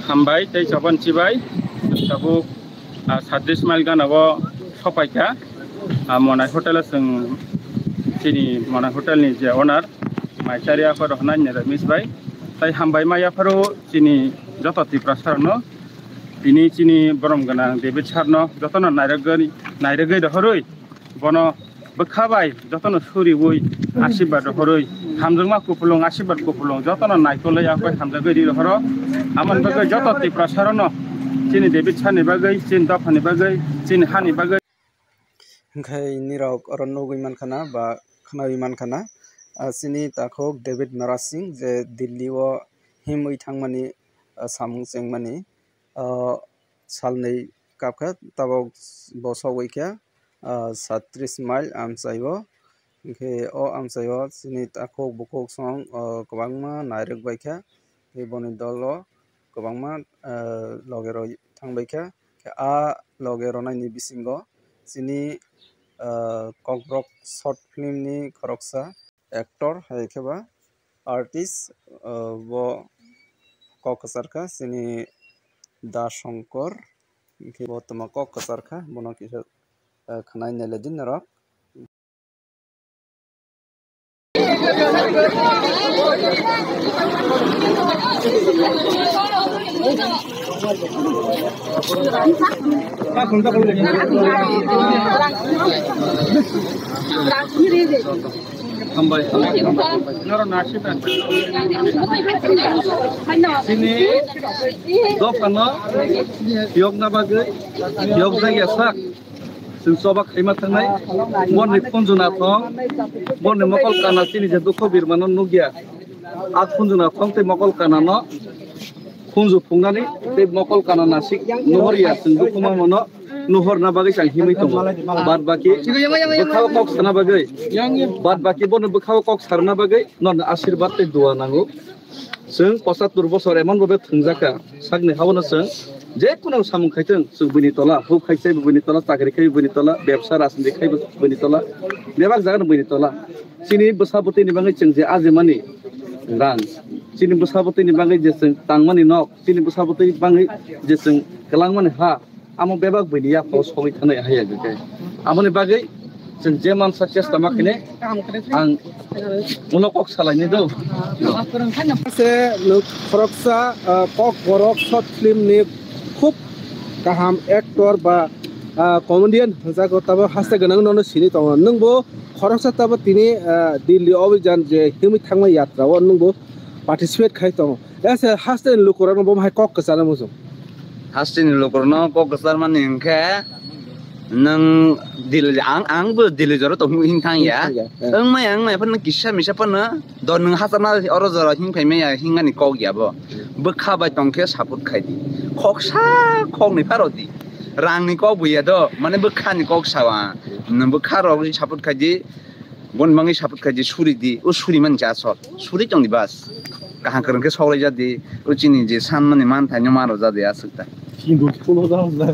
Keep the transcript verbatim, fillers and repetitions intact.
Hambai tei chobon chibai tabuk, ah, sadis mile gana o sopaikha. Ah, Monai Hotel o chwng chini Monai Hotel ni je owner Maichari apharo hwnai ni Ramesh bai. Tai hambai ma yapharo chini joto Tiprasa rokno, tini chini borom gwnang David sir no jotono nairogwi, nairogwi rohorwi bono bwkha bai jotono suriwi asirwad rohorwi, hamjakma kupulung asirwad kupulung jotono naikolwi aphai hamjagwi ri rohoro. Amoni bagwi joto Tiprasa rokno chini David sir ni bagwi, chini dopha ni bagwi, chini ha ni bagwi. Hwnkhe nirok oro nugwi mankha na ba khnawi mankha na, ah, chini takhuk David Mara Singh je Delhi o himwi thangmani, ah, samung chengmani, ah, salnwi kapkha, tabok bo sogwi kha, ah, satris mile amchaio. Hwnkhe o amchaio chini takhuk bukhuk song, ah, kwbangma nairok baikha, tei boni dolo kwbangma, ah, loge rok thangbaikha. Khe a loge ronaini bisingo chini, ah, Kokborok short film ni khoroksa actor hai khe ba artist, ah, bo kok kwchar kha chini Da Shankar, hwnkhe bo tongma kok kwchar kha, bono kisa, ah, khwnai nailai di norok. Hambai. Noro nasib. Chini dophano yokna bagwi, yok jagya sak. Chwng choba khaima thangnai, borni khunju nathong, borni mokol kana chini je dukho birmano nukya. A khunju nathong tei mokol kanano khunju phungnani tei mokol kana nasik nuhorya chwng dukhu mano nuhorna bagwi chang himwi tongo. Bad baki bwkhao kok sana bagwi, bad baki bono bwkhao kok sarna bagwi norno asirwad tei dua nango. Chwng pochattor bosor emon babe thwngjakha, sakni haono chwng je kunu samung khaitwng, chwng buini tola, huk khai chai buini tola, chakri khai buini tola, bebsa rajniti khai buini tola, bebak jagano buini tola. Chini bwsa bwtwini bagwi chwng je ajimani rang, chini bwsa bwtwini bagwi je chwng tangmani nok, chini bwsa bwtwini bagwi je chwng kwlangmani ha, amo bebak buini yaphao sogwi thanai haiya hwnkhe. Amoni bagwi chwng je mansa chesta ma khainai ang ulo kok salainai do. Se nuk khoroksa, ah, kok borok short film ni khub kaham actor ba, ah, comedian hwnjago, tabo haste gwnang nono sini tongo. Nwngbo khoroksa tabo tini, ah, Delhi obijan je himwi thangma yatra o nwngbo participate khai tongo. Ese haste ni lukurokno bo hai kok kwchana muchung. Haste ni lukurokno kok kwcharmani hwnkhe nwng Delhi, ang, ang bo Delhi jora tong hing thang ya. Hing thang ya, eh. Wng maya, wng maya phano kisa misa phano do nwng hachama oro jora hing phai maya hingmani kok ya bo. Bwkha bai tong khe support khai di. Khoksa khoknwi pharo di. Rang ni kok bo ya do, mane bwkha ni kok sawa. Nwng bwkha rok support khai di. Bon bangwi support khai di, suri di, o suri man cha sot, suri tong di bas. Kaham kwrwng khe soklai ja di, o chini je san mani man thai no man rok ja di aswk ta. Hindu khe phone rok ja.